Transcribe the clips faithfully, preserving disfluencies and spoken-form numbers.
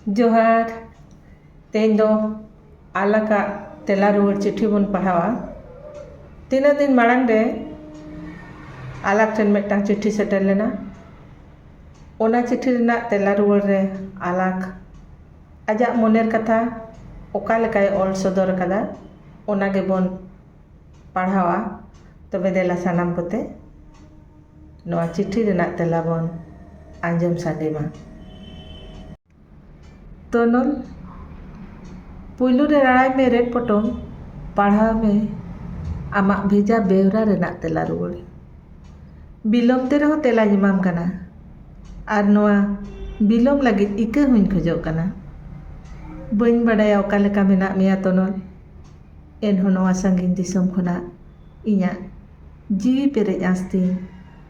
ᱡᱚᱦᱟᱨ᱾ ᱛᱮᱦᱮᱧ ᱫᱚ ᱟᱞᱟᱠᱟᱜ ᱛᱮᱞᱟ ᱨᱩᱣᱟᱹᱲ ᱪᱤᱴᱷᱤ ᱵᱚᱱ ᱯᱟᱲᱦᱟᱣᱟ᱾ ᱛᱤᱱᱟᱹᱜ ᱫᱤᱱ ᱢᱟᱲᱟᱝ ᱨᱮ ᱟᱞᱟᱠ ᱴᱷᱮᱱ ᱢᱤᱫᱴᱟᱝ ᱪᱤᱴᱷᱤ ᱥᱮᱴᱮᱨ ᱞᱮᱱᱟ᱾ ᱚᱱᱟ ᱪᱤᱴᱷᱤ ᱨᱮᱱᱟᱜ ᱛᱮᱞᱟ ᱨᱩᱣᱟᱹᱲ ᱨᱮ ᱟᱞᱟᱠ ᱟᱡᱟᱜ ᱢᱚᱱᱮᱨ ᱠᱟᱛᱷᱟ ᱚᱠᱟ ᱞᱮᱠᱟᱭ ᱚᱞ ᱥᱚᱫᱚᱨ ᱟᱠᱟᱫᱟ, ᱚᱱᱟ ᱜᱮᱵᱚᱱ ᱯᱟᱲᱦᱟᱣᱟ᱾ ᱛᱚᱵᱮ ᱫᱮᱞᱟ ᱥᱟᱱᱟᱢ ᱠᱚᱛᱮ ᱱᱚᱣᱟ ᱪᱤᱴᱷᱤ ᱨᱮᱱᱟᱜ ᱛᱮᱞᱟ ᱵᱚᱱ ᱟᱸᱡᱚᱢ ᱥᱟᱰᱮ ᱢᱟ᱾ ᱛᱚᱱᱚᱞ, ᱯᱩᱭᱞᱩ ᱨᱮ ᱨᱟᱲᱟᱭ ᱢᱮ ᱨᱮᱫ ᱯᱚᱴᱚᱢ, ᱯᱟᱲᱦᱟᱣ ᱢᱮ ᱟᱢᱟᱜ ᱵᱷᱮᱡᱟ ᱵᱮᱣᱨᱟ ᱨᱮᱱᱟᱜ ᱛᱮᱞᱟ ᱨᱩᱣᱟᱹᱲ᱾ ᱵᱤᱞᱚᱢ ᱛᱮ ᱨᱮᱦᱚᱸ ᱛᱮᱞᱟᱧ ᱮᱢᱟᱢ ᱠᱟᱱᱟ, ᱟᱨ ᱱᱚᱣᱟ ᱵᱤᱞᱚᱢ ᱞᱟᱹᱜᱤᱫ ᱤᱠᱟᱹ ᱦᱚᱸᱧ ᱠᱷᱚᱡᱚᱜ ᱠᱟᱱᱟ᱾ ᱵᱟᱹᱧ ᱵᱟᱰᱟᱭᱟ ᱚᱠᱟ ᱞᱮᱠᱟ ᱢᱮᱱᱟᱜ ᱢᱮᱭᱟ ᱛᱚᱱᱚᱞ, ᱮᱱᱦᱚᱸ ᱱᱚᱣᱟ ᱥᱟᱺᱜᱤᱧ ᱫᱤᱥᱚᱢ ᱠᱷᱚᱱᱟᱜ ᱤᱧᱟᱹᱜ ᱡᱤᱣᱤ ᱯᱮᱨᱮᱡ ᱟᱸᱥ ᱛᱤᱧ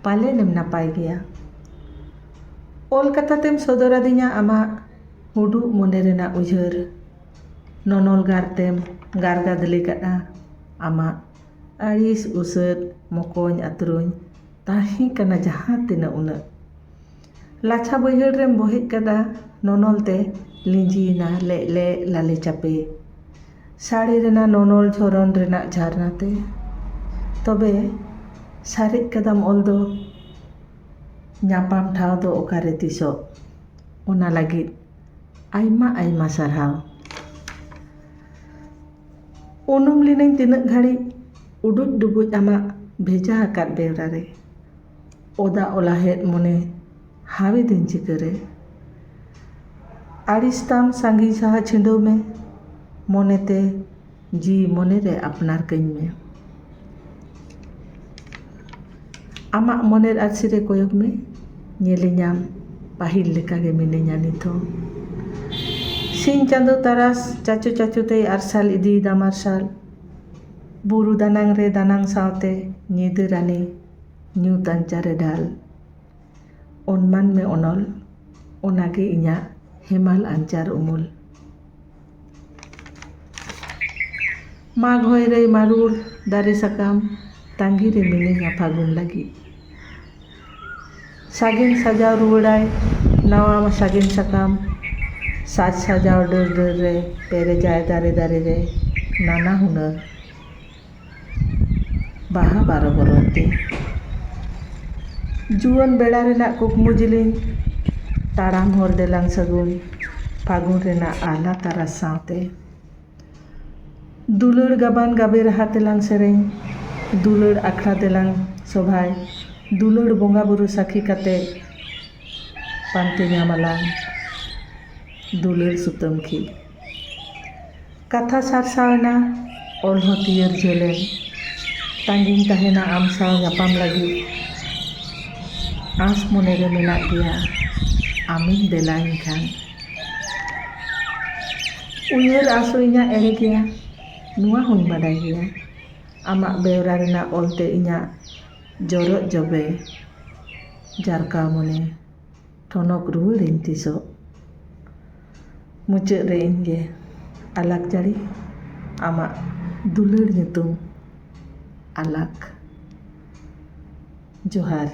ᱯᱟᱞᱮᱱᱮᱢ ᱱᱟᱯᱟᱭ ᱜᱮᱭᱟ᱾ ᱚᱞ ᱠᱟᱛᱷᱟ ᱛᱮᱢ ᱥᱚᱫᱚᱨ ᱟᱹᱫᱤᱧᱟ ᱟᱢᱟᱜ ᱦᱩᱰᱩᱜ ᱢᱚᱱᱮ ᱨᱮᱱᱟᱜ ᱩᱭᱦᱟᱹᱨ, ᱱᱚᱱᱚᱞ ᱜᱟᱨ ᱛᱮᱢ ᱜᱟᱨ ᱜᱟᱫᱽᱞᱮ ᱠᱟᱜᱼᱟ ᱟᱢᱟᱜ ᱟᱹᱲᱤᱥ ᱩᱥᱟᱹᱫ ᱢᱚᱠᱚᱧ ᱟᱹᱛᱨᱩᱧ ᱛᱟᱦᱮᱸ ᱠᱟᱱᱟ ᱡᱟᱦᱟᱸ ᱛᱤᱱᱟᱹᱜ ᱩᱱᱟᱹᱜ᱾ ᱞᱟᱪᱷᱟ ᱵᱟᱹᱭᱦᱟᱹᱲ ᱨᱮᱢ ᱵᱚᱦᱮᱡ ᱠᱟᱫᱟ ᱱᱚᱱᱚᱞ ᱛᱮ ᱞᱤᱸᱡᱤᱭᱮᱱᱟ ᱞᱮᱜ ᱞᱮᱜ ᱞᱟᱞᱮ ᱪᱟᱯᱮ᱾ ᱥᱟᱹᱲᱤ ᱨᱮᱱᱟᱜ ᱱᱚᱱᱚᱞ ᱡᱷᱚᱨᱚᱱ ᱨᱮᱱᱟᱜ ᱡᱷᱟᱨᱱᱟ ᱛᱮ᱾ ᱛᱚᱵᱮ ᱥᱟᱨᱮᱡ ᱠᱟᱫᱟᱢ ᱚᱞ ᱫᱚ ᱧᱟᱯᱟᱢ ᱴᱷᱟᱶ ᱫᱚ ᱚᱠᱟᱨᱮ ᱛᱤᱥᱚᱜ? ᱚᱱᱟ ᱞᱟᱹᱜᱤᱫ ᱟᱭᱢᱟ ᱟᱭᱢᱟ ᱥᱟᱨᱦᱟᱣ᱾ ᱩᱱᱩᱢ ᱞᱤᱱᱟᱹᱧ ᱛᱤᱱᱟᱹᱜ ᱜᱷᱟᱹᱲᱤᱡ ᱩᱰᱩᱡ ᱰᱩᱵᱩᱡ ᱟᱢᱟᱜ ᱵᱷᱮᱡᱟ ᱟᱠᱟᱫ ᱵᱮᱣᱨᱟ ᱨᱮ᱾ ᱚᱫᱟ ᱚᱞᱟᱦᱮᱫ ᱢᱚᱱᱮ ᱦᱟᱣᱮᱫᱟᱹᱧ ᱪᱤᱠᱟᱹᱨᱮ? ᱟᱹᱲᱤᱥ ᱛᱟᱢ ᱥᱟᱺᱜᱤᱧ ᱥᱟᱦᱟ ᱪᱷᱤᱸᱰᱟᱹᱣ ᱢᱮ, ᱢᱚᱱᱮᱛᱮ ᱡᱤᱣᱤ ᱢᱚᱱᱮᱨᱮ ᱟᱯᱱᱟᱨ ᱠᱟᱹᱧ ᱢᱮ᱾ ᱟᱢᱟᱜ ᱢᱚᱱᱮᱨ ᱟᱹᱨᱥᱤ ᱨᱮ ᱠᱚᱭᱚᱜ ᱢᱮ, ᱧᱮᱞᱮᱧᱟᱢ ᱯᱟᱹᱦᱤᱞ ᱞᱮᱠᱟᱜᱮ ᱢᱤᱱᱟᱹᱧᱟ ᱱᱤᱛ ᱦᱚᱸ᱾ ᱥᱤᱧ ᱪᱟᱸᱫᱚ ᱛᱟᱨᱟᱥ ᱪᱟᱪᱳ ᱪᱟᱪᱳ ᱛᱮᱭ ᱟᱨᱥᱟᱞ ᱤᱫᱤᱭᱮᱫᱟ ᱢᱟᱨᱥᱟᱞ᱾ ᱵᱩᱨᱩ ᱫᱟᱱᱟᱝ ᱨᱮ ᱫᱟᱱᱟᱝ ᱥᱟᱶᱛᱮ ᱧᱤᱫᱟᱹ ᱨᱟᱱᱤ ᱧᱩᱛ ᱟᱧᱪᱟᱨ ᱨᱮ ᱰᱷᱟᱞ᱾ ᱚᱱᱢᱟᱱ ᱢᱮ ᱚᱱᱚᱞ, ᱚᱱᱟᱜᱮ ᱤᱧᱟᱹᱜ ᱦᱮᱢᱟᱞ ᱟᱧᱪᱟᱨ ᱩᱢᱩᱞ᱾ ᱢᱟᱜᱽ ᱦᱚᱭ ᱨᱮᱭ ᱢᱟᱹᱨᱩᱲ ᱫᱟᱨᱮ ᱥᱟᱠᱟᱢ, ᱛᱟᱺᱜᱤ ᱨᱮ ᱢᱤᱱᱟᱹᱧᱟ ᱯᱷᱟᱹᱜᱩᱱ ᱞᱟᱹᱜᱤᱫ᱾ ᱥᱟᱜᱮᱱ ᱥᱟᱡᱟᱣ ᱨᱩᱣᱟᱹᱲᱟᱭ ᱱᱟᱣᱟ ᱥᱟᱜᱮᱱ ᱥᱟᱠᱟᱢ, ᱥᱟᱡᱽ ᱥᱟᱡᱟᱣ ᱰᱟᱹᱨ ᱰᱟᱹᱨ ᱨᱮ ᱯᱮᱨᱮᱡᱟᱭ ᱫᱟᱨᱮ ᱫᱟᱨᱮ ᱨᱮ ᱱᱟᱱᱟ ᱦᱩᱱᱟᱹᱨ ᱵᱟᱦᱟ ᱵᱟᱨᱚ ᱵᱚᱨᱚᱱ ᱛᱮ᱾ ᱡᱩᱣᱟᱹᱱ ᱵᱮᱲᱟ ᱨᱮᱱᱟᱜ ᱠᱩᱠᱢᱩ ᱡᱤᱞᱤᱧ, ᱛᱟᱲᱟᱢ ᱦᱚᱨ ᱫᱮᱞᱟᱝ ᱥᱟᱹᱜᱩᱱ, ᱯᱷᱟᱹᱜᱩᱱ ᱨᱮᱱᱟᱜ ᱟᱦᱞᱟ ᱛᱟᱨᱟᱥ ᱥᱟᱶᱛᱮ᱾ ᱫᱩᱞᱟᱹᱲ ᱜᱟᱵᱟᱱ ᱜᱟᱵᱮ ᱨᱟᱦᱟ ᱛᱮᱞᱟᱝ ᱥᱮᱨᱮᱧ, ᱫᱩᱞᱟᱹᱲ ᱟᱠᱷᱲᱟ ᱛᱮᱞᱟᱝ ᱥᱚᱵᱷᱟᱭ, ᱫᱩᱞᱟᱹᱲ ᱵᱚᱸᱜᱟ ᱵᱩᱨᱩ ᱥᱟᱹᱠᱷᱤ ᱠᱟᱛᱮ ᱯᱟᱱᱛᱮ ᱧᱟᱢ ᱟᱞᱟᱝ ᱫᱩᱞᱟᱹᱲ ᱥᱩᱛᱟᱹᱢ ᱠᱷᱤ᱾ ᱠᱟᱛᱷᱟ ᱥᱟᱨᱥᱟᱣ ᱮᱱᱟ, ᱚᱞ ᱦᱚᱸ ᱛᱤᱭᱟᱹᱨ ᱡᱷᱟᱹᱞ ᱮᱱ᱾ ᱛᱟᱺᱜᱤᱧ ᱛᱟᱦᱮᱱᱟ ᱟᱢ ᱥᱟᱶ ᱧᱟᱯᱟᱢ ᱞᱟᱹᱜᱤᱫ᱾ ᱟᱸᱥ ᱢᱚᱱᱮ ᱨᱮ ᱢᱮᱱᱟᱜ ᱜᱮᱭᱟ, ᱟᱢᱮᱢ ᱫᱮᱞᱟᱧ ᱠᱷᱟᱱ᱾ ᱩᱭᱦᱟᱹᱨ ᱟᱸᱥ ᱦᱚᱸ ᱤᱧᱟᱹᱜ ᱮᱲᱮ ᱜᱮᱭᱟ, ᱱᱚᱣᱟ ᱦᱚᱸᱧ ᱵᱟᱰᱟᱭ ᱜᱮᱭᱟ᱾ ᱟᱢᱟᱜ ᱵᱮᱣᱨᱟ ᱨᱮᱱᱟᱜ ᱚᱞᱛᱮ ᱤᱧᱟᱹᱜ ᱡᱚᱨᱚᱜ ᱡᱚᱵᱮ ᱡᱟᱨᱠᱟᱣ ᱢᱚᱱᱮ ᱴᱷᱚᱱᱚᱠ ᱨᱩᱣᱟᱹᱲᱟᱹᱧ ᱛᱤᱥᱚᱜ᱾ ᱢᱩᱪᱟᱹᱫ ᱨᱮ ᱤᱧᱜᱮ ᱟᱞᱟᱠ ᱡᱟᱹᱲᱤ, ᱟᱢᱟᱜ ᱫᱩᱞᱟᱹᱲ ᱧᱩᱛᱩᱢ ᱟᱞᱟᱠ᱾ ᱡᱚᱦᱟᱨ᱾